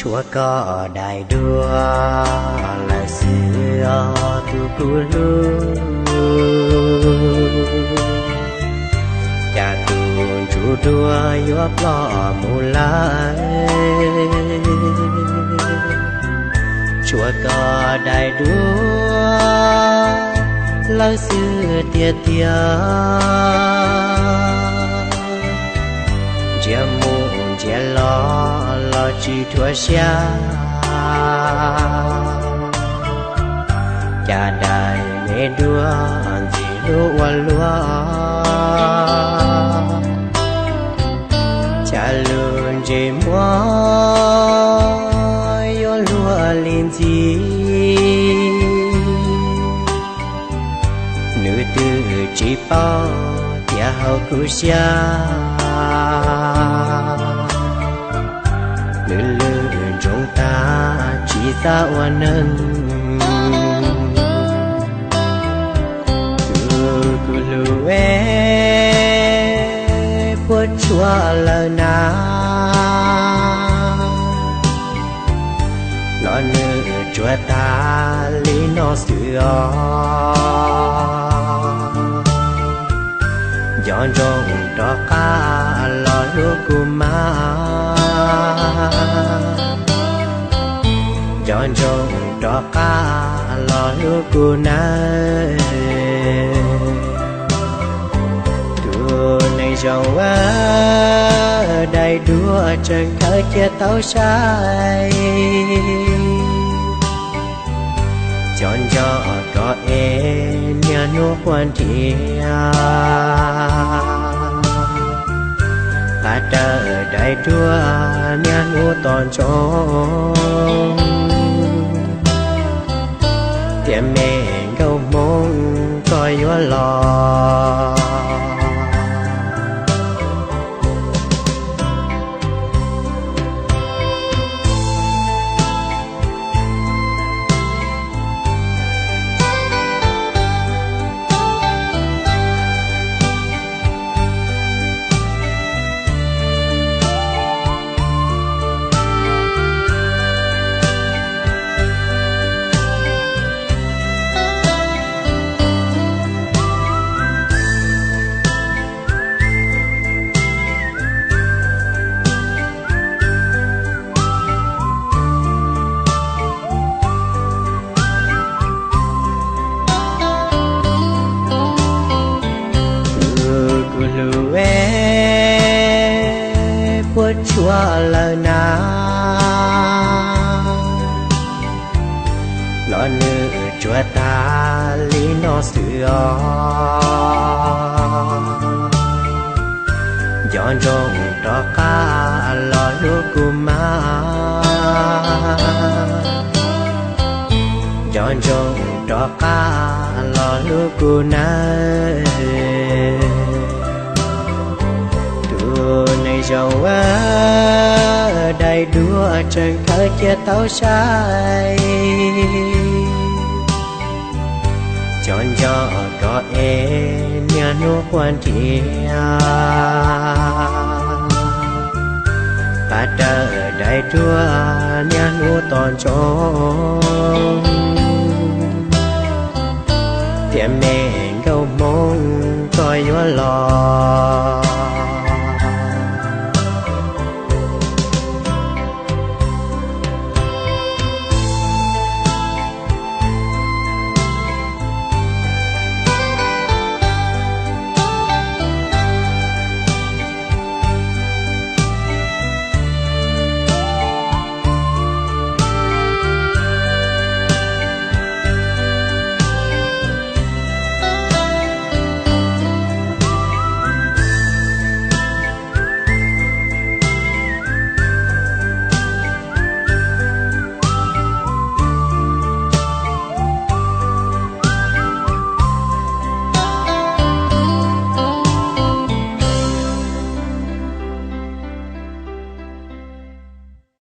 Ua koj daim duab lawm xwb os tus kuv hlub, cas tus ntsuj duab yuav ploj mus lawm. Tshuav koj daim duab lawm xwb tiag tiag, ntsia mus ntsia los los tsis dhuav siab. Cas daim me duab ntxim hlub ua luaj, cas lub ntsej muag yuav luag li ntxim. Nws twb tsis paub tias hauv kuv siab, nws lwm ntsoov tag tsis xav ua neeg. Tus kuv hlub es, puas tshuav lawm na, los nws tsuas tag li no xwb os. Nco ntsoov rov qab los hlub kuv mas, nco ntsoov rov qab los hlub kuv nawb. Tus neeg zoo, daim duab tseem khawb cia tau sai, cov nco koj es niaj hnub quaj nrhiav, qab rawv daim duab niaj hnub tos ntsoov, tias me nkauj Hmoob koj yuav los. Tus kuv hlub es, puas tshuav lawm na, los nws tsuas tag li no xwb os. Nco ntsoov rov qab los hlub kuv mas, nco ntsoov rov qab los hlub kuv nawb. Tus neeg zoo, daim duab tseem khawb cia tau sai, cov nco koj es niaj hnub quaj nrhiav, qab rawv daim duab niaj hnub tos ntsoov, tias me nkauj Hmoob koj yuav los.